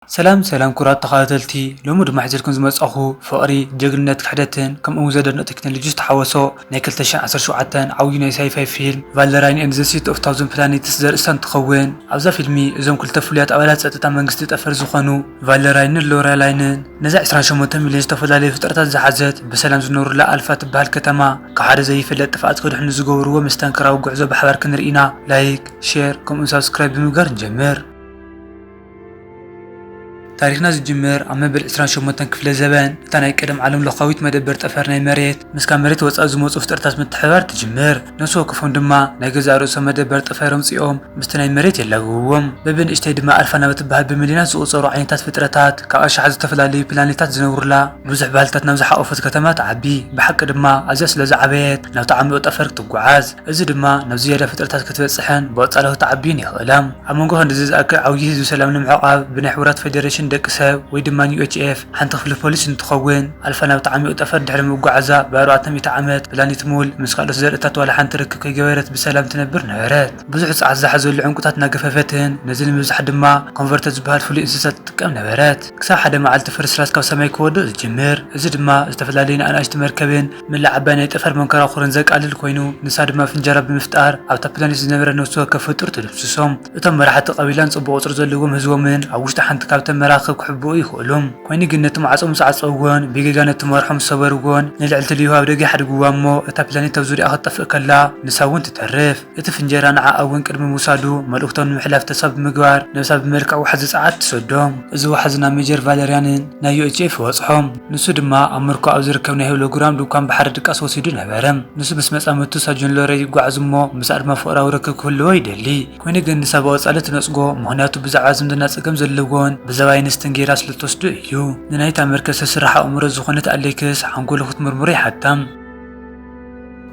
ሰላም ሰላም ኩራት ተኸታተልቲ፣ ሎሚ ድማ ሒዘልኩም ዝመጻኹ ፍቕሪ፣ ጀግንነት፣ ክሕደትን ከምኡ እውን ዘደንቕ ቴክኖሎጂ ዝተሓወሶ ናይ ክልተ ሽሕን ዓሰርተ ሸውዓተን ዓብዩ ናይ ሳይፋይ ፊልም ቫለራይን ኤንድ ዘ ሲቲ ኦፍ ታውዘንድ ፕላኔትስ ዘርእስታ እንትኸውን፣ ኣብዛ ፊልሚ እዞም ክልተ ፍሉያት ኣባላት ጸጥታ መንግስቲ ጠፈር ዝኾኑ ቫለራይንን ሎረላይንን ነዛ ዕስራን ሸሞንተን ሚልዮን ዝተፈላለዩ ፍጥረታት ዝሓዘት ብሰላም ዝነብሩላ ኣልፋ ትበሃል ከተማ ካብ ሓደ ዘይፍለጥ ጥፍኣት ክድሕኑ ዝገብርዎ መስተንክራዊ ጉዕዞ ብሓባር ክንርኢ ኢና። ላይክ፣ ሼር ከምኡ ሳብስክራይብ ብምግባር ንጀምር። ታሪኽና ዝጅምር ኣብ መበል ዕስራን ሸሞንተን ክፍለ ዘበን እታ ናይ ቀደም ዓለም ለኻዊት መደበር ጠፈር ናይ መሬት ምስ ካብ መሬት ወጻኢ ዝመጹ ፍጥረታት ምትሕብባር ትጅምር። ነፍሲ ወከፎም ድማ ናይ ገዛእ ርእሶም መደበር ጠፈር ኣምጺኦም ምስቲ ናይ መሬት የላግብዎም። በብንእሽተይ ድማ ኣልፋ ናብ እትበሃል ብሚልዮናት ዝቑጸሩ ዓይነታት ፍጥረታት ካብ ኣሽሓት ዝተፈላለዩ ፕላኔታት ዝነብሩላ ብዙሕ ባህልታት ናብ ዝሓቖፈት ከተማ ትዓቢ። ብሓቂ ድማ ኣዝያ ስለ ዝዓበየት ናብቲ ዓሚቑ ጠፈር ትጓዓዝ። እዚ ድማ ናብ ዝያዳ ፍጥረታት ክትበጽሕን ብቐጻሊ ክትዓብይን የኽእላ። ኣብ መንጎ ክንድዚ ዝኣክል ዓብዪ ህዝቢ ሰላም ንምዕቓብ ብናይ ሕቡራት ፌደሬሽን ደቂ ሰብ ወይ ድማ ዩ ኤች ኤፍ ሓንቲ ክፍሊ ፖሊስ እንትኸውን፣ ኣልፋ ናብቲ ዓሚቕ ጠፈር ድሕሪ ምጉዓዛ ብኣርባዕተ ሚእቲ ዓመት ፕላኔት ሙል ምስ ካልኦት ዘርእታት ዋላ ሓንቲ ርክብ ከይገበረት ብሰላም ትነብር ነበረት። ብዙሕ ጸዓት ዝሓዘሉ ዕንቁታት እናገፈፈትን ነዚ ንምብዛሕ ድማ ኮንቨርተር ዝበሃል ፍሉይ እንስሳ ትጥቀም ነበረት። ክሳብ ሓደ መዓልቲ ፍርስራስ ካብ ሰማይ ክወድቕ ዝጅምር። እዚ ድማ ዝተፈላለዩ ንኣናእሽቲ መርከብን መላእ ዓባይ ናይ ጠፈር መንኮራኹርን ዘቃልል ኮይኑ፣ ንሳ ድማ ፍንጀራ ብምፍጣር ኣብታ ፕላኔት ዝነበረ ነፍሲ ወከፍ ፍጡር ትድምስሶም። እቶም መራሕቲ ቀቢላን ጽቡቕ ቁጽሪ ዘለዎም ህዝቦምን ኣብ ውሽጢ ሓንቲ ካብተን መራኽብ ክሕብኡ ይኽእሉ። ኮይኑ ግን ነቲ ማዕጾ ምስ ዓጸውዎን ብጌጋ ነቲ መርሖ ምስ ሰበርዎን ንልዕልቲ ልይሆ ኣብ ደገ ይሓድግዋ እሞ እታ ፕላኔት ኣብ ዙርያኣ ክትጠፍእ ከላ ንሳ እውን ትተርፍ። እቲ ፍንጀራ ንዓኣ እውን ቅድሚ ምውሳዱ መልእኽቶም ንምሕላፍ ተስፋ ብምግባር ነብሳ ብመልክዕ ዋሕዚ ጸዓት ትሰዶ። እዚ ዋሕዚ ናብ ሜጀር ቫለርያንን ናይ ዩ ኤች ኤፍ ይበጽሖ። ንሱ ድማ ኣብ ምርኮ ኣብ ዝርከብ ናይ ሆሎግራም ድኳን ብሓደ ድቃስ ወሲዱ ነበረ። ንሱ ምስ መጻምድቱ ሳጅን ሎረይ ይጓዓዝ እሞ ምስኣ ድማ ፍቕራዊ ርክብ ክህልዎ ይደሊ። ኮይኑ ግን ንሳ ብቐጻሊ ትነጽጎ፣ ምኽንያቱ ብዛዕባ ዝምድና ጸገም ዘለዎን ብዛዕባ ኣይንስትን ገይራ ስለ ትወስዶ እዩ። ንናይታ መርከስ ተስርሕ ኣእምሮ ዝኾነት ኣሌክስ ሓንጎሉ ክትምርምሮ ይሓታ።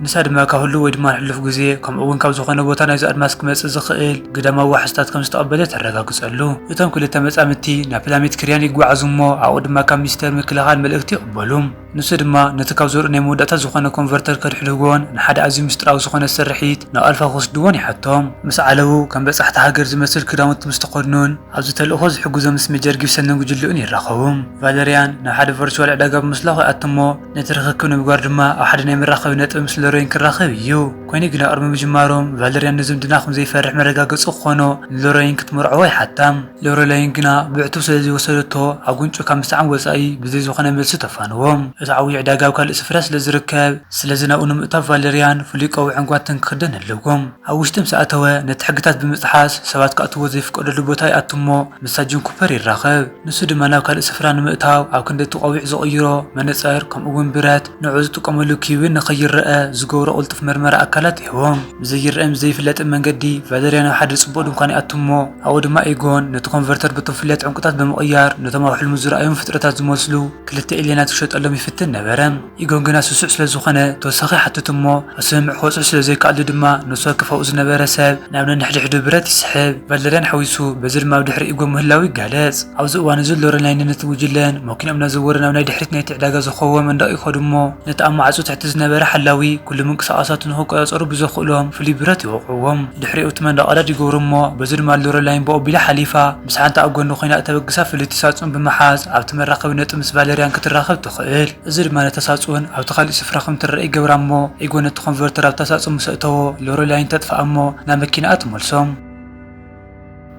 ንሳ ድማ ካብ ህሉው ወይ ድማ ንሕሉፍ ግዜ ከምኡ እውን ካብ ዝኾነ ቦታ ናይዚ ኣድማስ ክመጽእ ዝኽእል ግዳማዊ ዋሕስታት ከም ዝተቐበለ ተረጋግጸሉ። እቶም ክልተ መጻምድቲ ናብ ፕላኔት ክርያን ይጓዓዙ እሞ ኣብኡ ድማ ካብ ሚኒስተር ምክልኻል መልእኽቲ ይቕበሉ። ንሱ ድማ ነቲ ካብ ዘርኡ ናይ መወዳእታ ዝኾነ ኮንቨርተር ከድሕልዎን ንሓደ ኣዝዩ ምስጢራዊ ዝኾነ ስርሒት ናብ ኣልፋ ክወስድዎን ይሓቶም። ምስ ዓለቡ ከም በጻሕቲ ሃገር ዝመስል ክዳውንቲ ምስ ተኸድኑን ኣብዚ ተልእኾ ዝሕግዞ ምስ ሜጀር ጊብሰንን ጉጅልኡን ይራኸቡ። ቫለርያን ናብ ሓደ ቨርቹዋል ዕዳጋ ብምስላኹ ይኣትሞ፣ ነቲ ርኽክብ ንምግባር ድማ ኣብ ሓደ ናይ መራኸቢ ነጥቢ ምስ ሎረይን ክራኸብ እዩ። ኮይኑ ግና ቅድሚ ምጅማሮም ቫለርያን ንዝምድና ከም ዘይፈርሕ መረጋገጺ ክኾኖ ንሎረይን ክትምርዕዎ ይሓታ። ሎረላይን ግና ብዕቱብ ስለ ዘይወሰደቶ ኣብ ጉንጩ ካብ ምስዓም ወጻኢ ብዘይ ዝኾነ መልሲ ተፋንዎ። እቲ ዓብዪ ዕዳጋ ኣብ ካልእ ስፍራ ስለ ዝርከብ፣ ስለዚ ናብኡ ንምእታው ቫለርያን ፍሉይ ቀውዕን ጓንትን ክኽደን ኣለዎ። ኣብ ውሽጢ ምስ ኣተወ ነቲ ሕግታት ብምጥሓስ ሰባት ክኣትዎ ዘይፍቀደሉ ቦታ ይኣቱ እሞ ምስ ሳጅን ኩፐር ይራኸብ። ንሱ ድማ ናብ ካልእ ስፍራ ንምእታው ኣብ ክንዲ እቲ ቆቢዕ ዝቕይሮ መነጸር ከምኡ እውን ብረት ንዕኡ ዝጥቀመሉ ኪዊን ንኸይረኣ ዝገብሮ ቅልጡፍ መርመራ ኣካላት ይህቦ። ብዘይረኣን ብዘይፍለጥን መንገዲ ቫለርያ ናብ ሓደ ጽቡቕ ድንኳን ይኣቱ እሞ ኣብኡ ድማ ኤጎን ነቲ ኮንቨርተር በቶም ፍሉያት ዕንቁታት ብምቕያር ነቶም ኣብ ሕልሙ ዝረኣዮም ፍጥረታት ዝመስሉ ክልተ ኤልየናት ክሸጠሎም ይፍትን ነበረ። ኢጎን ግና ስሱዕ ስለ ዝኾነ ተወሳኺ ይሓትት እሞ፣ ኣብ ስምምዕ ክበጽሑ ስለ ዘይከኣሉ ድማ ነፍሲ ወከፍ ኣብኡ ዝነበረ ሰብ ናብ ነንሕድሕዱ ብረት ይስሕብ። ቫለርያን ሓዊሱ፣ በዚ ድማ ኣብ ድሕሪ ኢጎን ምህላዉ ይጋለጽ። ኣብዚ እዋን እዚ ሎረላይን ነቲ ጉጅለን መኪንኦም እናዘወሩ ናብ ናይ ድሕሪት ናይቲ ዕዳጋ ዝኸውን መንደቕ ይኸዱ እሞ፣ ነቲ ኣብ ማዕጾ ትሕቲ ዝነበረ ሓላዊ ኩሉ ምንቅስቓሳቱ ንኽቆጻጸሩ ብዘኽእሎም ፍሉይ ብረት ይወቕዕዎም። ድሕሪኡ እቲ መንደቕ ቀዳድ ይገብሩ እሞ፣ በዚ ድማ ሎረላይን ብኡ ኣቢላ ሓሊፋ፣ ምስ ሓንቲ ኣብ ጎኒ ኮይና እተበግሳ ፍልይቲ ሳጹን ብምሓዝ ኣብቲ መራኸቢ ነጥቢ ምስ ቫለርያን ክትራኸብ ትኽእል። እዚ ድማ ነታ ሳጹን ኣብቲ ካልእ ስፍራ ከም ትረአ ይገብራ እሞ፣ ኢጎ ነቲ ኮንቨርተር ኣብታ ሳጹን ምስ ኣእተዎ፣ ሎረላይን ተጥፍኣ እሞ ናብ መኪናኣ ትመልሶ።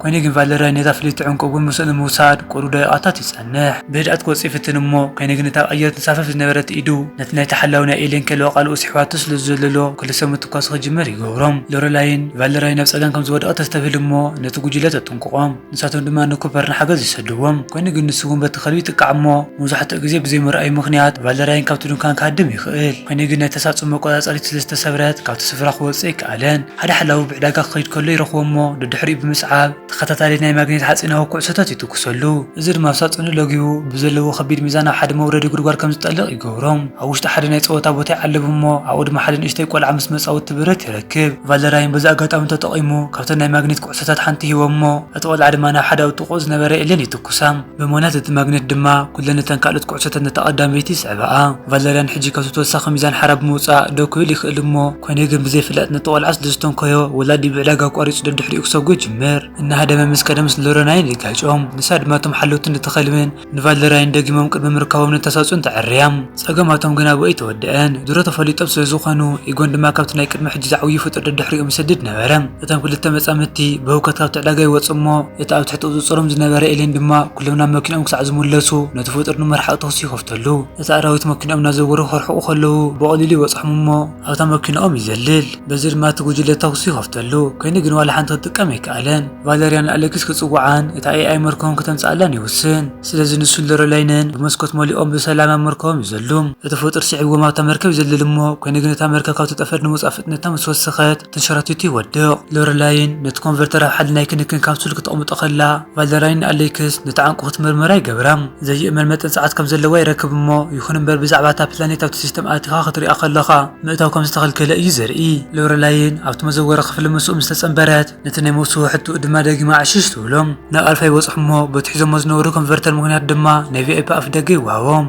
ኮይኑ ግን ቫለርያ ነታ ፍልይቲ ዕንቁ እውን ምስኡ ንምውሳድ ቁሩብ ደቂቓታት ይጸንሕ። ብህድኣት ክወጽእ ይፍትን እሞ፣ ኮይኑ ግን እታ ኣብ ኣየር ትንሳፈፍ ዝነበረት ኢዱ ነቲ ናይ ተሓላዊ ናይ ኤልየን ከልቢ ኣቓልቦ ስሒባቶ ስለ ዝዘለሎ፣ ክልተ ምትኳስ ክጅምር ይገብሮም። ሎረላይን ቫለርያን ኣብ ጸገም ከም ዝወደቐ ተስተብህል እሞ፣ ነቲ ጉጅለ ተጥንቅቖም። ንሳቶም ድማ ንኩፐር ንሓገዝ ይሰድዎም። ኮይኑ ግን ንሱ እውን በቲ ከልቢ ይጥቃዕ እሞ፣ መብዛሕትኡ ግዜ ብዘይምርኣዩ ምኽንያት ቫለርያን ካብቲ ድንኳን ክሃድም ይኽእል። ኮይኑ ግን ናይ ተሳጽኦ መቆጻጸሪት ስለ ዝተሰብረት፣ ካብቲ ስፍራ ክወጽእ ኣይከኣለን። ሓደ ሓላዊ ብዕዳጋ ክኸይድ ከሎ ይረኽቦ እሞ፣ ደድሕሪኡ ብምስዓብ ተኸታታሊ ናይ ማግኔት ሓጺናዊ ኩዕሶታት ይትኩሰሉ። እዚ ድማ ኣብ ሳጹኑ ለጊቡ ብዘለዎ ከቢድ ሚዛን ኣብ ሓደ መውረዲ ጉድጓድ ከም ዝጠልቕ ይገብሮ። ኣብ ውሽጢ ሓደ ናይ ጸወታ ቦታ ይዓልብ እሞ፣ ኣብኡ ድማ ሓደ ንእሽተይ ቆልዓ ምስ መጻወቲ ብረት ይረክብ። ቫለርያን በዚ ኣጋጣሚ ተጠቒሙ ካብተን ናይ ማግኔት ኩዕሶታት ሓንቲ ሂቦ እሞ፣ እቲ ቆልዓ ድማ ናብ ሓደ ኣብ ጥቕኡ ዝነበረ ኤልየን ይትኩሳ። ብምኽንያት እቲ ማግኔት ድማ ኩለን እተን ካልኦት ኩዕሶታት ነታ ቀዳመይቲ ይስዕባኣ። ቫለርያን ሕጂ ካብቲ ተወሳኺ ሚዛን ሓራ ብምውጻእ ደው ክብል ይኽእል እሞ፣ ኮይኑ ግን ብዘይፍላጥ ነቲ ቆልዓ ስለ ዝተንኮዮ፣ ወላዲ ብዕዳጋ ኣቋሪጹ ደድሕሪኡ ክሰጉ ይጅምር። እና ሃደመ ምስ ቀደም ሎረላይን ይጋጮም። ንሳ ድማ እቶም ሓለውቲ ንተኸልምን ንቫለራይን ደጊሞም ቅድሚ ምርካቦም ንተሳጽኦን ተዐርያ። ጸገማቶም ግና ብኡ ኣይተወደአን። ድሮ ተፈሊጦም ስለ ዝኾኑ፣ ኢጎን ድማ ካብቲ ናይ ቅድሚ ሕጂ ዝዓብዩ ፍጡር ደድሕሪኦም ይሰድድ ነበረ። እቶም ክልተ መጻምድቲ ብህውከት ካብቲ ዕዳጋ ይወጹ እሞ፣ እቲ ኣብ ትሕቲ ቁጽጽሮም ዝነበረ ኤሌን ድማ ኩሎም ናብ መኪናኦም ክሳዕ ዝምለሱ፣ ነቲ ፍጡር ንምርሓቕ ተኹሲ ይኸፍተሉ። እቲ ኣራዊት መኪናኦም እናዘወሩ ክርሕቑ ከለዉ፣ ብቐሊሉ ይበጽሖም እሞ፣ ኣብታ መኪናኦም ይዘልል። በዚ ድማ እቲ ጉጅለ ተኹሲ ይኸፍተሉ። ኮይኑ ግን ዋላ ሓንቲ ክጥቀም ኣይከኣለን። ቫለሪያን ኣሌክስ ክጽውዓን እታ ኤኣይ መርከቦም ከተምጽኣላን ይውስን። ስለዚ ንሱን ሎረላይንን ብመስኮት መሊኦም ብሰላም ኣብ መርከቦም ይዘሉ። እቲ ፍጡር ስዒብዎም ኣብታ መርከብ ይዘልል እሞ፣ ኮይኑ ግን እታ መርከብ ካብቲ ጠፈር ንምውጻእ ፍጥነታ ምስ ወሰኸት፣ ተንሸራቲቱ ይወድቕ። ሎረላይን ነቲ ኮንቨርተር ኣብ ሓደ ናይ ክንክን ካፕሱል ክተቕምጦ ከላ፣ ቫለራይን ኣሌክስ ነቲ ዓንቁ ክትምርምራ ይገብራ። ዘይእመን መጠን ጸዓት ከም ዘለዋ ይረክብ እሞ፣ ይኹን እምበር ብዛዕባ እታ ፕላኔት ኣብቲ ሲስተም ኣቲኻ ክትሪኣ ከለኻ ምእታው ከም ዝተኸልከለ እዩ ዘርኢ። ሎረላይን ኣብቲ መዘወሪ ክፍሊ ምስኡ ምስ ተጸንበረት፣ ነቲ ናይ መውስቦ ሕቶኡ ድማ ደጊማ ዕሽሽ ትብሎ። ናብ ኣልፋ ይበጽሑ እሞ፣ በቲ ሒዞሞ ዝነበሩ ኮንቨርተር ምኽንያት ድማ ናይ ቪኣይፒ ኣፍ ደገ ይወሃቦም።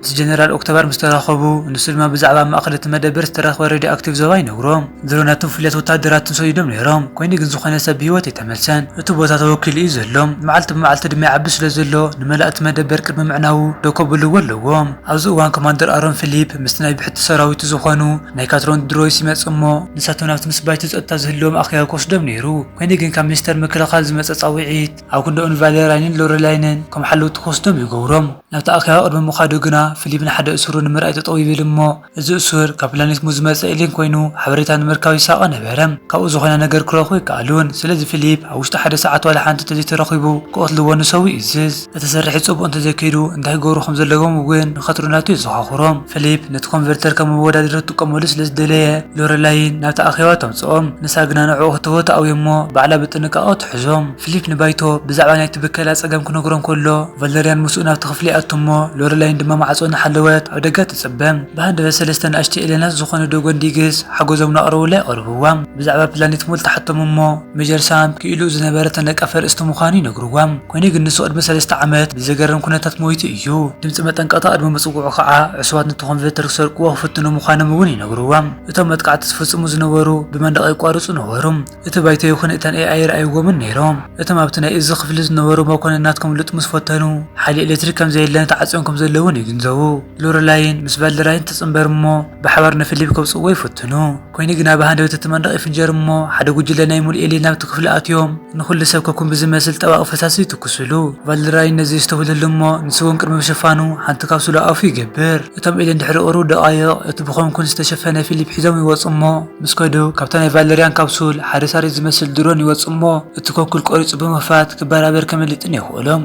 ምስ ጀነራል ኦክቶበር ምስ ተራኸቡ፣ ንሱ ድማ ብዛዕባ ኣብ ማእከል እቲ መደበር ዝተረኽበ ሬድዮ ኣክቲቭ ዞባ ይነግሮ። ድሮ ናቶም ፍሉያት ወተሃደራትን ሰዲዶም ነይሮም። ኮይኑ ግን ዝኾነ ሰብ ብህይወት ኣይተመልሰን። እቲ ቦታ ተወኪሉ እዩ ዘሎ። መዓልቲ ብመዓልቲ ድማ ይዓቢ ስለ ዘሎ፣ ንመላእ እቲ መደበር ቅድሚ ምዕናዉ ደው ከብልዎ ኣለዎም። ኣብዚ እዋን ኮማንደር ኣሮን ፊሊፕ ምስቲ ናይ ብሕቲ ሰራዊቱ ዝኾኑ ናይ ካትሮን ድሮይስ ይመጽእ እሞ፣ ንሳቶም ናብቲ ምስ ባይቶ ጸጥታ ዝህልዎም ኣኼባ ክወስዶም ነይሩ። ኮይኑ ግን ካብ ሚኒስተር ምክልኻል ዝመጸ ጻውዒት፣ ኣብ ክንዳኡ ንቫለራይንን ሎረላይንን ከም ሓለውቲ ክወስዶም ይገብሮም። ናብቲ ኣኼባ ቅድሚ ምኻዱ ግና፣ ፊሊፕ ንሓደ እሱሩ ንምርኣይ ጠጠው ይብል እሞ፣ እዚ እሱር ካብ ፕላኔት ሙዝ ዝመጸ ኤሊን ኮይኑ፣ ሓበሬታ ንምርካብ ይሳቐ ነበረ። ካብኡ ዝኾነ ነገር ክረኽቡ ኣይከኣሉን። ስለዚ ፊሊፕ ኣብ ውሽጢ ሓደ ሰዓት ዋላ ሓንቲ እንተዘይተረኺቡ፣ ክቐትልዎ ንሰቡ ይእዝዝ። እቲ ስርሒት ጽቡቕ እንተዘይከይዱ፣ እንታይ ክገብሩ ከም ዘለዎም እውን ንኸትሩ ናቱ የዘኻኽሮም። ፊሊፕ ነቲ ኮንቨርተር ከም መወዳደሪ ክጥቀመሉ ስለ ዝደለየ፣ ሎረላይን ናብቲ ኣኼባ ተምጽኦም። ንሳ ግና ንዕኡ ክትህቦ ትኣዊ እሞ፣ ባዕላ ብጥንቃቐ ትሕዞም። ፊሊፕ ንባይቶ ብዛዕባ ናይቲ ብከላ ጸገም ክነግሮ እንከሎ፣ ቫለሪያን ምስኡ ናብቲ ክፍሊ ይኣቱ እሞ፣ ሎረላይን ድማ ማዕጾ እናሓለወት ኣብ ደገ ትጽበ። ብሃንደበት ሰለስተ ንኣሽቱ ኤልየናት ዝኾኑ ዶጎን ዲግስ ሓገዞም እናቕረቡላ ይቐርብዋ። ብዛዕባ ፕላኔት ሙል ትሓቶም እሞ፣ ሜጀር ሳም ክኢልኡ ዝነበረ ተነቃፊ ኣርእስቲ ምዃኑ ይነግርዋ። ኮይኑ ግን ንሱ ቅድሚ ሰለስተ ዓመት ብዘገርም ኩነታት ሞይቱ እዩ። ድምጺ መጠንቀቕታ ቅድሚ ምጽውዑ ከዓ፣ ዕሱባት ነቲ ኮንቨርተር ክሰርቅዎ ክፍትኑ ምዃኖም እውን ይነግርዋ። እቶም መጥቃዕቲ ዝፍጽሙ ዝነበሩ ብመንደቕ የቋርጹ ነበሩ። እቲ ባይቶ ይኹን እተን ኤኣይ ይረኣይዎምን ነይሮም። እቶም ኣብቲ ናይ እዚ ክፍሊ ዝነበሩ መኮንናት ከምልጡ ምስ ፈተኑ፣ ሓይሊ ኤሌክትሪክ ከም ዘየለን ተዓጽዮም ከም ዘለውን ይግንዘቡ። ሎረላይን ምስ ቫለራይን ትጽንበር እሞ፣ ብሓባር ንፊሊፕ ከውጽእዎ ይፍትኑ። ኮይኑ ግና ብሃንደበት እቲ መንደቕ ይፍንጀር እሞ፣ ሓደ ጉጅለ ናይ ሙሉእ ኤሊን ናብቲ ክፍሊ ኣትዮም፣ ንኹሉ ሰብ ከኩም ብዝመስል ጠባቕ ፈሳሲ ይትኩስሉ። ቫለራይን ነዚ የስተውህለሉ እሞ፣ ንሱ እውን ቅድሚ ምሽፋኑ ሓንቲ ካፕሱል ኣብ ኣፉ ይገብር። እቶም ኤሊን ድሕሪ ቁሩብ ደቓይቕ፣ እቲ ብኮንኩን ዝተሸፈነ ፊሊፕ ሒዞም ይወጹ እሞ፣ ምስ ከዱ፣ ካብታ ናይ ቫለሪያን ካፕሱል ሓደ ሳሬት ዝመስል ድሮን ይወጽእ እሞ፣ እቲ ኮንኩል ቆሪጹ ብምኽፋት ክበራበር ከመልጥን የኽእሎም።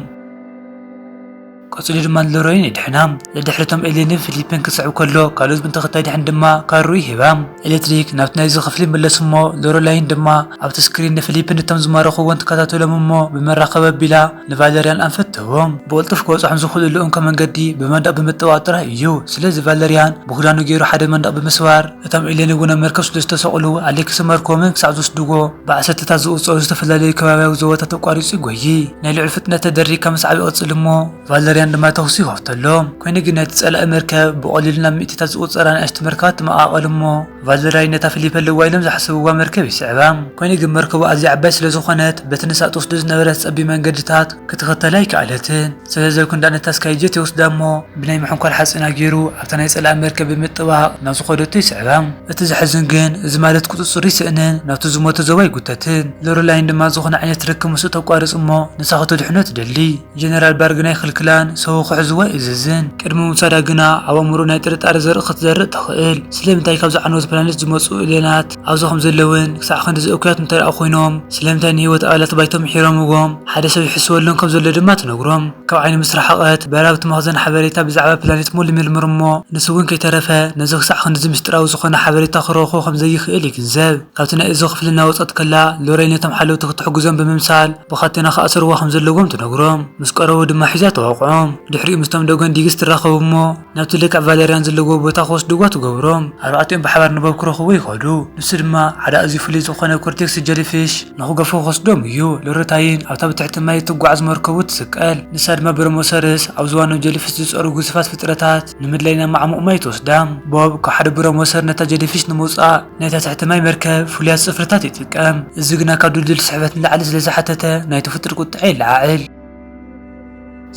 ቀጺሉ ድማ ንሎረላይን የድሕና። ደድሕሪ እቶም ኤሌንን ፊሊፕን ክስዕብ ከሎ፣ ካልኦት ብተኸታይ ድሕን ድማ ካሩ ይህባ። ኤሌክትሪክ ናብቲ ናይዚ ክፍሊ ይምለስ እሞ፣ ሎረላይን ድማ ኣብቲ ስክሪን ንፊሊፕን እቶም ዝማረኽዎን ትከታተሎም እሞ፣ ብመራኸቢ ኣቢላ ንቫለሪያን ኣንፈት ትህቦ። ብቕልጡፍ ክበጽሖም ዝኽእልሉ እንኮ መንገዲ ብመንደቕ ብምጥባቕ ጥራይ እዩ። ስለዚ ቫለሪያን ብክዳኑ ገይሩ ሓደ መንደቕ ብምስባር፣ እቶም ኤሌን እውን ኣብ መርከብ ስለ ዝተሰቕሉ፣ ኣሌክስን መርከቦምን ክሳዕ ዝወስድዎ፣ ብዓሰርተታት ዝቑጸሩ ዝተፈላለዩ ከባብያዊ ዞባታት ኣቋሪጹ ይጎዪ። ናይ ልዑል ፍጥነት ተደሪካ ምስ ዓቢ ይቕጽል እሞ፣ ቫለሪያን ድማ ተኹሲ ይኸፍተሎም። ኮይኑ ግን ናይቲ ጸላኢ መርከብ ብቐሊሉ ናብ ሚእቲታት ዝቑጸራ ንኣሽቱ መርከባት ትመቓቐል እሞ፣ ቫለሪያን ነታ ፊሊፕ ኣለዋ ኢሎም ዝሓሰብዋ መርከብ ይስዕባ። ኮይኑ ግን መርከቡ ኣዝያ ዓባይ ስለ ዝኾነት፣ በቲ ንሳ ትወስዶ ዝነበረት ጸቢብ መንገድታት ክትኽተላ ኣይከኣለትን። ስለዚ ኣብ ክንዳ ነታ ስካይጀት ይወስዳ እሞ፣ ብናይ ምሕንኳል ሓጺና ገይሩ ኣብታ ናይ ጸላኢ መርከብ ብምጥባቕ ናብ ዝኸደቶ ይስዕባ። እቲ ዘሕዝን ግን፣ እዚ ማለት ቁጽጽር ይስእንን ናብቲ ዝሞተ ዞባ ይጉተትን። ሎረላይን ድማ ዝኾነ ዓይነት ርክብ ምስኡ ተቋርጽ እሞ፣ ንሳ ከተድሕኖ ትደሊ። ጀነራል ባር ግና ይኽልክላን ሰው ክሕዝዋ ይእዝዝን። ቅድሚ ምውሳዳ ግና ኣብ ኣእምሮ ናይ ጥርጣረ ዘርኢ ክትዘርእ ትኽእል። ስለምንታይ ካብ ዝዓነወት ፕላኔት ዝመጹ ኤልየናት ኣብዚ ከም ዘለውን ክሳዕ ክንድዚ እኩያት እንተደኣ ኮይኖም፣ ስለምንታይ ንህይወት ኣባላት ባይቶ ምሒሮምዎም? ሓደ ሰብ ይሕስበሎም ከም ዘሎ ድማ ትነግሮም። ካብ ዓይኒ ምስ ረሓቐት፣ በራብቲ መኽዘን ሓበሬታ ብዛዕባ ፕላኔት ሙል ይምርምር እሞ፣ ንሱ እውን ከይተረፈ ነዚ ክሳዕ ክንድዚ ምስጢራዊ ዝኾነ ሓበሬታ ክረኽቦ ከም ዘይኽእል ይግንዘብ። ካብቲ ናይ እዞ ክፍሊ እናወጸት ከላ፣ ሎረላይን ነቶም ሓለውቲ ክትሕግዞም ብምምሳል፣ ብኻቴና ክኣስርዋ ከም ዘለዎም ትነግሮም። ምስ ቀረቡ ድማ ሒዛ ተወቕዖ። ድሕሪኡ ምስቶም ዶጎን ዲግስ ትራኸቡ እሞ ናብቲ ልክዕ ቫለሪያን ዘለዎ ቦታ ክወስድዋ ትገብሮም። ኣርባዕቲኦም ብሓባር ንቦብ ክረኽቡ ይኸዱ። ንሱ ድማ ሓደ ኣዝዩ ፍሉይ ዝኾነ ኮርቴክስ ጀሊፊሽ ንኽገፉ ክወስዶም እዩ። ሎረታይን ኣብታ ብትሕቲ ማይ እትጓዓዝ መርከቡ ትስቀል። ንሳ ድማ ብረሞሰርስ ኣብ ዝዋኖ ጀሊፊሽ ዝጸሩ ግዙፋት ፍጥረታት ንምድላይ ናብ መዓሙቕ ማይ ትወስዳ። ቦብ ካብ ሓደ ብረሞሰር ነታ ጀሊፊሽ ንምውጻእ ናይታ ትሕቲ ማይ መርከብ ፍሉያት ጽፍርታት ይጥቀም። እዚ ግና ካብ ድልድል ስሕበት ንላዕሊ ስለ ዝሓተተ ናይቲ ፍጡር ቁጥዐ ይለዓዕል።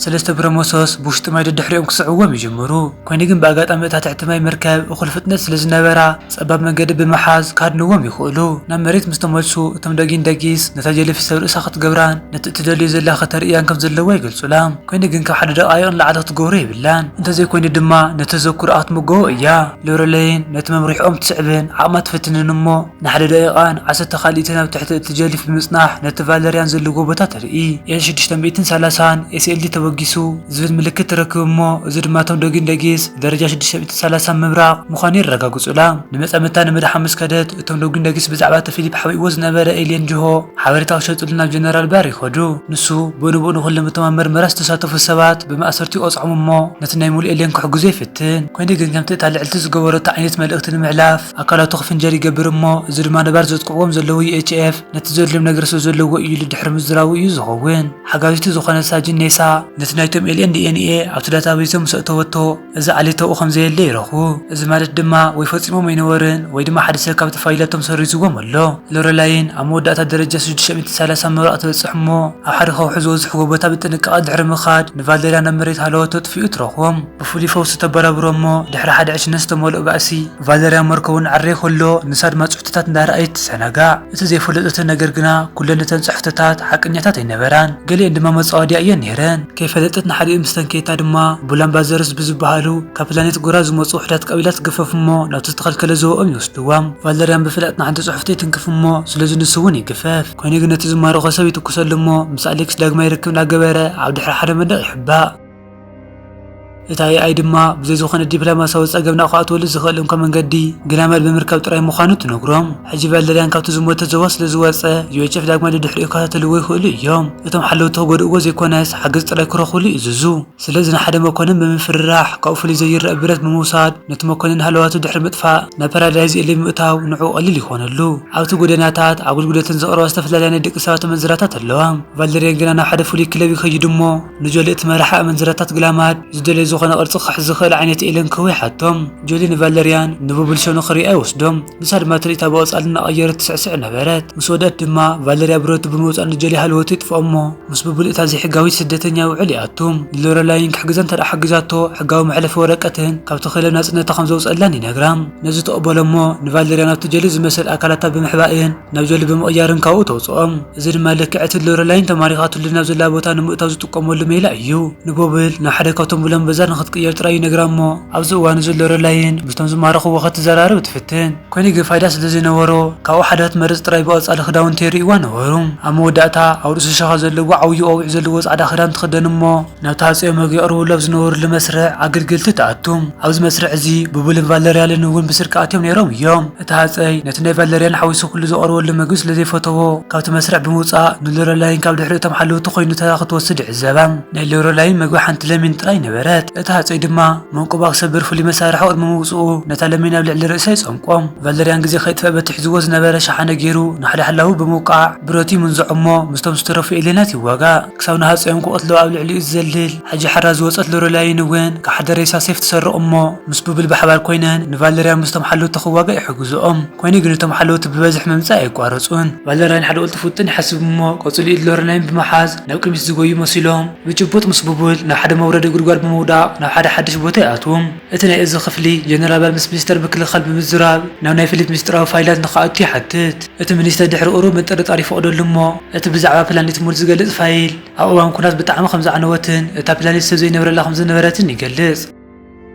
ሰለስተ ብረሞሶስ ብውሽጢ ማይ ደድሕሪኦም ክስዕዎም ይጅምሩ። ኮይኑ ግን ብኣጋጣሚ እታ ትሕቲ ማይ መርከብ እኹል ፍጥነት ስለ ዝነበራ ጸባብ መንገዲ ብምሓዝ ክሃድንዎም ይኽእሉ። ናብ መሬት ምስ ተመልሱ እቶም ዶጊን ዶጊስ ነታ ጀሊፊሽ ሰብ ርእሳ ክትገብራን ነቲ እትደልዮ ዘላ ከተርእያን ከም ዘለዋ ይገልጹላ። ኮይኑ ግን ካብ ሓደ ደቓይቕ ንላዕሊ ክትገብሮ የብላን። እንተዘይኮይኑ ድማ ነቲ ተዘክሮኣ ክትምገቦ እያ። ሎረለይን ነቲ መምርሒኦም ትስዕብን ዓቕማ ትፍትንን እሞ ንሓደ ደቂቓን ዓሰርተ ካልኢትን ኣብ ትሕቲ እቲ ጀሊፊሽ ብምጽናሕ ነቲ ቫለሪያን ዘለዎ ቦታ ተርኢ። ኤል ሽዱሽተ ሚእትን ሰላሳን ኤስ ኤል ዲ ተበጊሱ ዝብል ምልክት ትረክብ እሞ እዚ ድማ እቶም ዶጊን ዶጊስ ደረጃ ሽዱሽተ ሚእትን ሰላሳን ምብራቕ ምዃኑ የረጋግጹላ። ንመጻምድታ ንምድሓን ምስ ከደት እቶም ዶጊን ዶጊስ ብዛዕባ እቲ ፊሊፕ ሓቢእዎ ዝነበረ ኤልየን ጅሆ ሓበሬታ ክሸጡሉ ናብ ጀነራል ባር ይኸዱ። ንሱ ብኡ ንብኡ ንኹሎም እቶም ኣብ መርመራ ዝተሳተፉ ሰባት ብማእሰርቲ ይቐጽዖም እሞ ነቲ ናይ ሙሉእ ኤልየን ክሕግዞ ይፍትን። ኮይኑ ግን ከምቲ እታ ልዕልቲ ዝገበረቶ ዓይነት መልእኽቲ ንምሕላፍ ኣካላቱ ክፍንጀር ይገብር እሞ እዚ ድማ ነባር ዘጥቅዕዎም ዘለዉ ዩ ኤች ኤፍ ነቲ ዘድልዮም ነገር ስለ ዘለዎ እዩ ኢሉ ድሕሪ ምዝራቡ እዩ ዝኸውን። ሓጋዚቱ ዝኾነት ሳጅን ኔሳ ነቲ ናይቶም ኤልየን ዲ ኤን ኤ ኣብቲ ዳታቤዞም ምስ ኣእተወቶ እዚ ዓሌት ኣብኡ ከም ዘየለ ይረኽቡ። እዚ ማለት ድማ ወይ ፈጺሞም ኣይነበሩን ወይ ድማ ሓደ ሰብ ካብቲ ፋይላቶም ሰሪዝዎም ኣሎ። ሎረላይን ኣብ መወዳእታ ደረጃ ሽዱሽተ ሚእትን ሰላሳን ምብራቕ ትበጽሕ እሞ ኣብ ሓደ ከውሒ ዝበዝሕዎ ቦታ ብጥንቃቐ ድሕሪ ምኻድ ንቫለሪያ ናብ መሬት ሃለዋቶ ኣጥፊኡ ትረኽቦም። ብፍሉይ ፈውሲ ተበራብሮ እሞ ድሕሪ ሓደ ዕሽነት ዝተመልኦ ባእሲ ቫለሪያ መርከቡ እናዓረየ ከሎ ንሳ ድማ ጽሑፍትታት እንዳረኣየት ትዘናጋዕ። እቲ ዘይፈለጠቶ ነገር ግና ኩለን እተን ጽሑፍትታት ሓቀኛታት ኣይነበራን፣ ገሊአን ድማ መጻወድያ እየን ነይረን። ከይፈለጠት ንሓዲኡ ምስ ተንከየታ ድማ ቡላምባዘርስ ብዝበሃሉ ካብ ፕላኔት ጎራ ዝመጹ ውሑዳት ቀቢላት ትግፈፍ እሞ ናብቲ ዝተኸልከለ ዞባኦም ይወስድዎም። ቫለሪያን ብፍላጥ ንሓንቲ ጽሑፍቲ ትንክፍ እሞ ስለዚ ንሱ እውን ይግፈፍ። ኮይኑ ግን ነቲ ዝማረኾ ሰብ ይትኩሰሉ እሞ ምስ ኣሌክስ ዳግማይ ርክብ እናገበረ ኣብ ድሕሪ ሓደ መንደቕ ይሕባእ። እቲ ኤ ኣይ ድማ ብዘይ ዝኾነ ዲፕሎማሲያዊ ጸገም ናብ ክኣትወሉ ዝኽእል እንኮ መንገዲ ግላመድ ብምርካብ ጥራይ ምዃኑ ትነግሮም። ሕጂ ቫለሪያን ካብቲ ዝሞተ ዞባ ስለ ዝወጸ ዩ ኤች ኤፍ ዳግማይ ደድሕሪኡ ክኸታተልዎ ይኽእሉ እዮም። እቶም ሓለውቲ ክጎድእዎ ዘይኮነስ ሓገዝ ጥራይ ክረኽብሉ ይእዝዙ። ስለዚ ንሓደ መኮንን ብምፍርራሕ ካብኡ ፍሉይ ዘይረአ ብረት ብምውሳድ ነቲ መኮንን ሃለዋቱ ድሕሪ ምጥፋእ ናብ ፓራዳይዝ ኤልየን ምእታው ንዕኡ ቀሊል ይኾነሉ። ኣብቲ ጎደናታት ኣገልግሎተን ዘቕርባ ዝተፈላለያ ናይ ደቂ ሰባት ኣመንዝራታት ኣለዋ። ቫለሪያን ግና ናብ ሓደ ፍሉይ ክለብ ይኸይድ እሞ ንጆሊ እቲ መራሒ ኣመንዝራታት ግላማድ ዝደልዮ ዝኾነ ቅርጺ ክሕዝ ዝኽእል ዓይነት ኤልየን ክህቦ ይሓቶም። ጆሊ ንቫለሪያን ንቡብል ሸኑ ክሪኣ ይወስዶም። ንሳ ድማ ትርኢታ ብቐጻሊ እናቐየረት ትስዕስዕ ነበረት። ምስ ወደት ድማ ቫለሪያ ብረቱ ብምውጻእ ንጆሊ ሃለወቱ ይጥፍኦ እሞ ምስ ቡብል እታ ዘይሕጋዊት ስደተኛ ውዕል ይኣቱ። ንሎረላይን ክሕግዛ እንተ ደኣ ሓጊዛቶ ሕጋዊ መሕለፊ ወረቀትን ካብቲ ክለብ ናጽነታ ከም ዘውጸላን ይነግራ። ነዚ ተቕበሎ እሞ ንቫለሪያ ናብቲ ጆሊ ዝመስል ኣካላታ ብምሕባእን ናብ ጆሊ ብምቕያርን ካብኡ ተውጽኦም። እዚ ድማ ልክዕ እቲ ሎረላይን ተማሪኻትሉ ናብ ዘላ ቦታ ንምእታው ዝጥቀመሉ ሜላ እዩ። ንቦብል ናብ ሓደ ካብቶም ብሎም በዛር ንኽትቅየር ጥራይ ይነግራ እሞ ኣብዚ እዋን እዚ ሎረላይን ምስቶም ዝማረኽዎ ክትዘራረብ ትፍትን። ኮይኑ ግን ፋይዳ ስለ ዘይነበሮ ካብኡ ሓደ ክትመርጽ ጥራይ ብቐጻሊ ክዳውንቲ የርእይዋ ነበሩ። ኣብ መወዳእታ ኣብ ርእሱ ሸኻ ዘለዎ ዓብዪ ቆቢዕ ዘለዎ ጻዕዳ ክዳን ትኽደን እሞ ናብቲ ሃጸያዊ መግቢ የቕርብሉ ኣብ ዝነበሩሉ መስርዕ ኣገልገልቲ ትኣቱ። ኣብዚ መስርዕ እዚ ቡብልን ቫለሪያልን እውን ብስርቂ ኣትዮም ነይሮም እዮም። እቲ ሃጸይ ነቲ ናይ ቫለሪያን ሓዊሱ ኩሉ ዘቕርበሉ መግቢ ስለ ዘይፈተዎ ካብቲ መስርዕ ብምውጻእ ንሎረላይን ካብ ድሕሪ እቶም ሓለውቲ ኮይኑ ተራ ክትወስድ ይዕዘባ። ናይ ሎረላይን መግቢ ሓንቲ ለሚን ጥራይ ነበረት። እቲ ሃጸይ ድማ መንቆባ ክሰብር ፍሉይ መሳርሒ ቅድሚ ምውጽኡ ነታ ለሚን ኣብ ልዕሊ ርእሳ ይጸንቆ። ቫለሪያን ግዜ ከይጥፍእ በቲ ሒዝዎ ዝነበረ ሸሓነ ገይሩ ንሓደ ሓላዊ ብምውቃዕ ብረቱ ይምንዝዖ እሞ ምስቶም ዝተረፉ ኤልየናት ይዋጋእ። ክሳብ ንሃጸዮም ክቐትልዎ ኣብ ልዕሊኡ ዝዘልል ሕጂ ሓራ ዝወጸት ሎረላይን እውን ካብ ሓደ ሬሳ ሴፍ ትሰርቕ እሞ ምስ ቡብል ብሓባር ኮይነን ንቫለሪያን ምስቶም ሓለውቲ ክዋጋእ ይሕግዝኦም። ኮይኑ ግን እቶም ሓለውቲ ብበዝሒ ምምጻእ ኣየቋረጹን። ቫለሪያን ሓደ ቅልጡፍ ውጥን ይሓስብ እሞ ቀጺሉ ኢድ ሎረላይን ብምሓዝ ናብ ቅድሚት ዝጎዩ መሲሎም ብጭቡጥ ምስ ቡብል ናብ ሓደ መውረዲ ጉድጓድ ብምውዳቕ ናብ ሓደ ሓድሽ ቦታ ይኣትዉ። እቲ ናይ እዚ ክፍሊ ጀነራል ባር ምስ ሚኒስተር ምክልኻል ብምዝራብ ናብ ናይ ፊሊፕ ሚስጥራዊ ፋይላት ንኽኣቱ ይሓትት። እቲ ሚኒስተር ድሕሪ ቁሩብ ምጥርጣር ይፈቕደሉ እሞ እቲ ብዛዕባ ፕላኔት ሙል ዝገልጽ ፋይል ኣብ እዋን ኲናት ብጣዕሚ ከም ዘዕነወትን እታ ፕላኔት ሰብ ዘይነብረላ ከም ዝነበረትን ይገልጽ።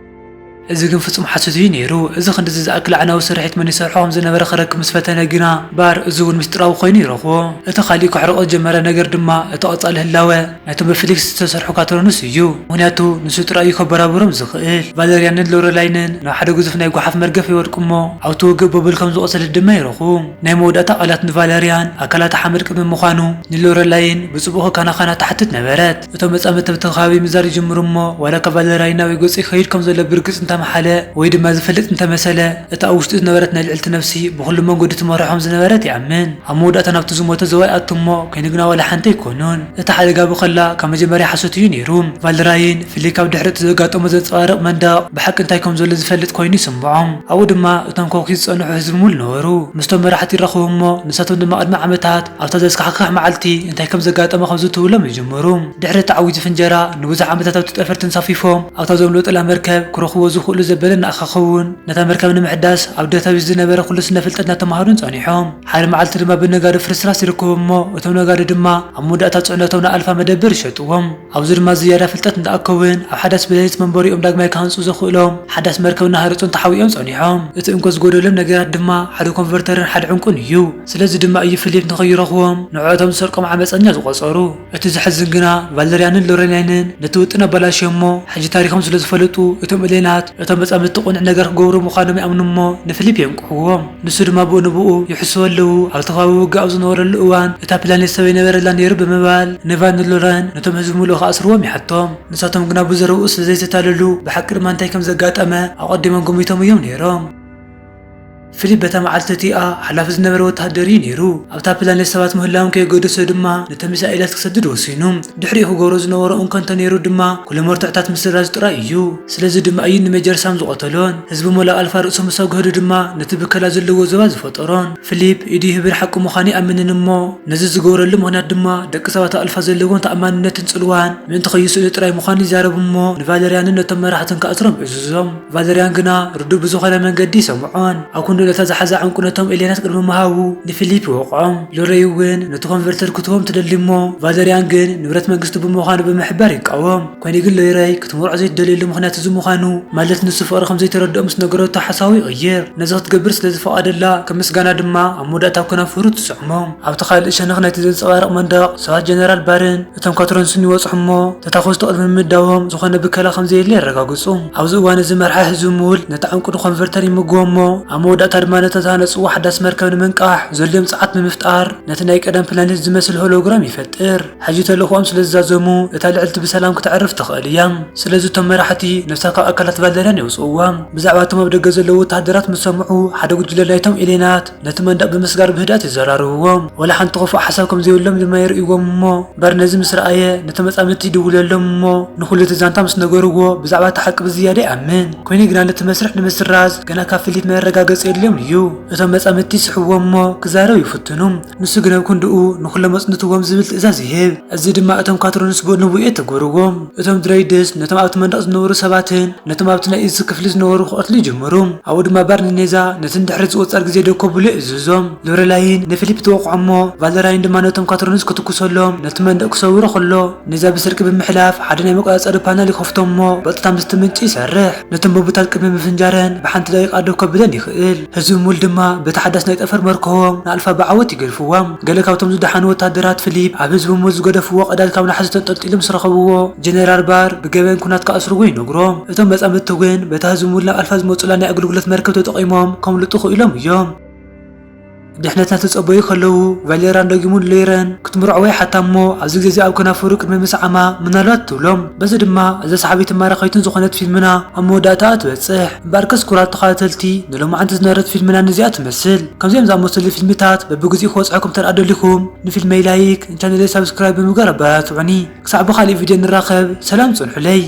እዚ ግን ፍጹም ሓሶት እዩ ነይሩ። እዚ ክንድዚ ዝኣክል ኣዕናዊ ስርሒት መን ይሰርሖ ከም ዝነበረ ክረክብ ምስ ፈተነ ግና፣ ባር እዚ እውን ምስጢራዊ ኮይኑ ይረኽቦ። እቲ ካሊእ ከሕርቖ ዝጀመረ ነገር ድማ እቲ ቀጻሊ ህላወ ናይቶም ብፊሊክስ ዝተሰርሑ ካትሮንስ እዩ። ምኽንያቱ ንሱ ጥራይ እዩ ከበራብሮም ዝኽእል። ቫለርያንን ሎረላይንን ናብ ሓደ ግዙፍ ናይ ጓሓፍ መርገፍ ይወድቁ እሞ፣ ኣብቲ ውግእ ቦብል ከም ዝቖሰለት ድማ ይረኽቡ። ናይ መወዳእታ ቃላት ንቫለርያን ኣካላታ ሓመድ ቅድሚ ምዃኑ፣ ንሎረላይን ብጽቡቕ ከከናኸና ትሓትት ነበረት። እቶም መጻምድቲ ኣብቲ ከባቢ ምዛር ይጅምሩ እሞ፣ ዋላ እኳ ቫለርያና ወይ ገጹ ይኸይድ ከም ዘሎ ብርግጽ እንተመሓለ ወይ ድማ ዝፈልጥ እንተመሰለ፣ እታ ኣብ ውሽጡ ዝነበረት ናይ ልዕልቲ ነፍሲ ብኹሉ መንገዱ ትመርሖም ዝነበረት ይኣምን። ኣብ መወዳእታ ናብቲ ዝሞተ ዞባ ይኣቱ እሞ፣ ኮይኑ ግና ዋላ ሓንቲ ኣይኮኑን። እቲ ሓደጋ ብኸላ ካብ መጀመርያ ሓሶት እዩ ነይሩ። ቫልደራይን ፊሊፕ ኣብ ድሕሪ እቲ ዘጋጠሞ ዘንጸባርቕ መንደቕ ብሓቂ እንታይ ከም ዘሎ ዝፈልጥ ኮይኑ ይስምዖም። ኣብኡ ድማ እቶም ከውሒ ዝጸንሑ ህዝቢ ሙል ነበሩ። ምስቶም መራሕቲ ይራኸቡ እሞ፣ ንሳቶም ድማ ቅድሚ ዓመታት ኣብታ ዘስካሕክሕ መዓልቲ እንታይ ከም ዘጋጠመ ከም ዝትውሎም ይጅምሩ። ድሕሪ እቲ ዓዊቲ ፍንጀራ ንብዙሕ ዓመታት ኣብቲ ጠፈር ተንሳፊፎም ኣብታ ዘምለጡላ መርከብ ክረኽብዎ ዝኽእሉ ዘበለ እናኣኻኸቡን ነታ መርከብ ንምሕዳስ ኣብ ዳታቤዝ ዝነበረ ኩሉ ስነ ፍልጠት እናተምሃሩን ጸኒሖም። ሓደ መዓልቲ ድማ ብነጋዶ ፍርስራስ ይርከቡ እሞ፣ እቶም ነጋዶ ድማ ኣብ መወዳእታ ጽዕነቶም ንኣልፋ መደበር ይሸጥዎም። ኣብዚ ድማ ዝያዳ ፍልጠት እንዳኣከቡን ኣብ ሓዳስ ብሌሊት መንበሪኦም ዳግማይ ክሃንጹ ዘኽእሎም ሓዳስ መርከብ እናሃረጹን ተሓቢኦም ጸኒሖም። እቲ እንኮ ዝጎደሎም ነገራት ድማ ሓደ ኮንቨርተርን ሓደ ዕንቁን እዩ። ስለዚ ድማ እዩ ፊሊፕ ንኸይረኽቦም ንዕኦቶም ዝሰርቆም ዓመጸኛ ዝቖጸሩ። እቲ ዘሕዝን ግና፣ ቫለርያንን ሎረላይንን ነቲ ውጥን ኣበላሽዮሞ፣ ሕጂ ታሪኾም ስለ ዝፈለጡ፣ እቶም ኤሌናት፣ እቶም መጻምድቲ ቅኑዕ ነገር ክገብሩ ምዃኖም ይኣምኑ እሞ፣ ንፊሊፕ የንቅሕዎ። ንሱ ድማ ብኡ ንብኡ ይሕስዎ ኣለዉ። ኣብቲ ከባቢ ውግእ ኣብ ዝነበረሉ እዋን፣ እታ ፕላኔት ሰብ ኣይነበረላን ነይሩ ብምባል፣ ንቫን ንሎረን ነቶም ህዝቢ ምሉእ ክኣስርዎም ይሓቶም። ንሳቶም ግና ብዘረብኡ ስለ ዘይተታለሉ፣ ብሓቂ ድማ እንታይ ከም ዘጋጠመ ኣቐዲሞም ገሚቶም እዮም ነይሮም። ፊሊፕ በታ መዓልቲ እቲኣ ሓላፊ ዝነበረ ወተሃደር እዩ ነይሩ። ኣብታ ፕላኔት ሰባት ምህላዎም ከየገደሶ ድማ ነተን ሚሳኤላት ክሰድድ ወሲኑ። ድሕሪኡ ክገብሮ ዝነበሮ እንኮ እንተነይሩ ድማ ኩሎም መርትዖታት ምስራዝ ጥራይ እዩ። ስለዚ ድማ እዩ ንሜጀር ሳም ዝቐተሎን ህዝቢ ሞላ ኣልፋ ርእሱ ምስ ኣግህዱ ድማ ነቲ ብከላ ዘለዎ ዞባ ዝፈጠሮን። ፊሊፕ ኢዱ ይህብን ሓቂ ምዃኑ ይኣምንን እሞ ነዚ ዝገብረሉ ምኽንያት ድማ ደቂ ሰባት ኣብ ኣልፋ ዘለዎም ተኣማንነትን ጽልዋን ምእንቲ ከይስእኑ ጥራይ ምዃኑ ይዛረብ እሞ ንቫለርያንን ነቶም መራሕትን ክኣስሮም ይእዝዞም። ቫለርያን ግና ርዱእ ብዝኾነ መንገዲ ይሰምዖን። ኣብ ክንዲ ነታ ዝሓዛ ዕንቁ ነቶም ኤልየናት ቅድሚ ምሃቡ ንፊሊፕ ይወቕዖም። ሎረይ እውን ነቲ ኮንቨርተር ክትቦም ትደሊ እሞ ቫለርያን ግን ንብረት መንግስቲ ብምዃኑ ብምሕባር ይቃወም። ኮይኑ ግን ሎረይ ክትምርዖ ዘይትደልየሉ ምኽንያት እዚ ምዃኑ፣ ማለት ንሱ ፍቕሪ ከም ዘይተረድኦ ምስ ነገረቶ ሓሳቡ ይቕይር። ነዚ ክትገብር ስለ ዝፈቐደላ ከም ምስጋና ድማ ኣብ መወዳእታ ኣብ ከናፍሩ ትስዕሞ። ኣብቲ ካልእ ሸነኽ ናይቲ ዘንጸባርቕ መንደቕ ሰባት ጀነራል ባርን እቶም ካትሮንስን ይበጽሑ እሞ፣ ተታኮስቲ ቅድሚ ምምዳቦም ዝኾነ ብከላ ከም ዘየለ የረጋግጹ። ኣብዚ እዋን እዚ መርሓ ህዝቢ ምውል ነቲ ዕንቁ ንኮንቨርተር ይምግቦ እሞ፣ ኣብ መወዳእታ ድማ ነቲ ዝተሃነጽዎ ሓዳስ መርከብ ንምንቃሕ ዘድልዮም ጸዓት ብምፍጣር፣ ነቲ ናይ ቀደም ፕላኔት ዝመስል ሆሎግራም ይፈጥር። ሕጂ ተልእኾኦም ስለ ዝዛዘሙ፣ እታ ልዕልቲ ብሰላም ክተዕርፍ ትኽእል እያ። ስለዚ እቶም መራሕቲ ነፍሳ ካብ ኣካላት ቫለርያን የውጽእዋ። ብዛዕባ እቶም ኣብ ደገ ዘለዉ ወተሃደራት ምስ ሰምዑ፣ ሓደ ጉጅለ ናይቶም ኤሌናት ነቲ መንደቕ ብምስጋር ብህድኣት ይዘራረብዎም። ወላ ሓንቲ ክፉእ ሓሳብ ከም ዘይብሎም ድማ የርእይዎም እሞ፣ ባር ነዚ ምስ ረኣየ፣ ነቲ መጻምድቲ ይድውለሎም እሞ፣ ንኹሉ እቲ ዛንታ ምስ ነገርዎ፣ ብዛዕባ እቲ ሓቂ ብዝያዳ ይኣምን። ኮይኑ ግና ነቲ መስርሕ ንምስራዝ ገና ካብ ፊሊፕ መረጋገጺ የድልዮም እዩ። እቶም መጻምድቲ ይስሕብዎም እሞ፣ ክዛረብ ይፍትኑ። ንሱ ግን ኣብ ክንድኡ ንኹሎም ኣጽንትዎም ዝብል ትእዛዝ ይህብ። እዚ ድማ እቶም ካትሮንስ ብኡ ንብኡ የተግብርዎም። እቶም ድረይድስ ነቶም ኣብቲ መንደቕ ዝነበሩ ሰባትን ነቶም ኣብቲ ናይ እዚ ክፍሊ ዝነበሩ ክቐትሉ ይጅምሩ። ኣብኡ ድማ ባር ንኔዛ ነቲ ንድሕሪት ዝቑጸር ግዜ ደው ከብሉ ይእዝዞም። ሎረላይን ንፊሊፕ ትወቕዖ እሞ፣ ቫለራይን ድማ ነቶም ካትሮንስ ክትኩሰሎም ነቲ መንደቕ ክሰውሮ ከሎ፣ ኔዛ ብስርቂ ብምሕላፍ ሓደ ናይ መቆጻጸሪ ፓነል ይኸፍቶ እሞ፣ ብቐጥታ ምስቲ ምንጪ ይሰርሕ። ነቶም ቦምብታት ቅድሚ ምፍንጃረን ብሓንቲ ደቂቓ ደው ከብለን ይኽእል። ህዝቢ ሙል ድማ በቲ ሓዳስ ናይ ጠፈር መርከቦም ንኣልፋ ብዓወት ይገድፍዎም። ገለ ካብቶም ዝደሓኑ ወታደራት ፊሊፕ ኣብ ህዝቢ ሙል ዝገደፍዎ ቀዳድ ካብ ናሕሲ ተንጠልጢሉ ምስ ረኸብዎ፣ ጀነራል ባር ብገበን ኩናት ክኣስርዎ ይነግሮም። እቶም መጻምድቲ ግን በታ ህዝቢ ሙል ናብ ኣልፋ ዝመጹላ ናይ ኣገልግሎት መርከብ ተጠቒሞም ከምልጡ ክኢሎም እዮም። ድሕነትና ተጸበዩ ከለዉ፣ ቫሌራን ደጊሙ ንሎይረን ክትምርዕዎ ይሓታ እሞ፣ ኣብዚ ግዜ ኣብ ከናፍሩ ቅድሚ ምስዓማ ምናልባት ትብሎም። በዚ ድማ እዛ ሰሓቢትን ማራኺትን ዝኾነት ፊልምና ኣብ መወዳእታኣ ትበጽሕ። እምበኣርከስ ክቡራት ተኸታተልቲ፣ ንሎማዓንቲ ዝነበረት ፊልምና ነዚኣ ትመስል። ከምዚኦም ዝኣመሰሉ ፊልምታት በብግዚኡ ክበጽሐኩም እንተ ደኣ ደሊኹም፣ ንፊልመይ ላይክ፣ ንቻነለይ ሳብስክራይብ ብምግባር ኣበረታትዑኒ። ክሳዕ ብኻልእ ቪድዮ ንራኸብ፣ ሰላም ጽንሑለይ።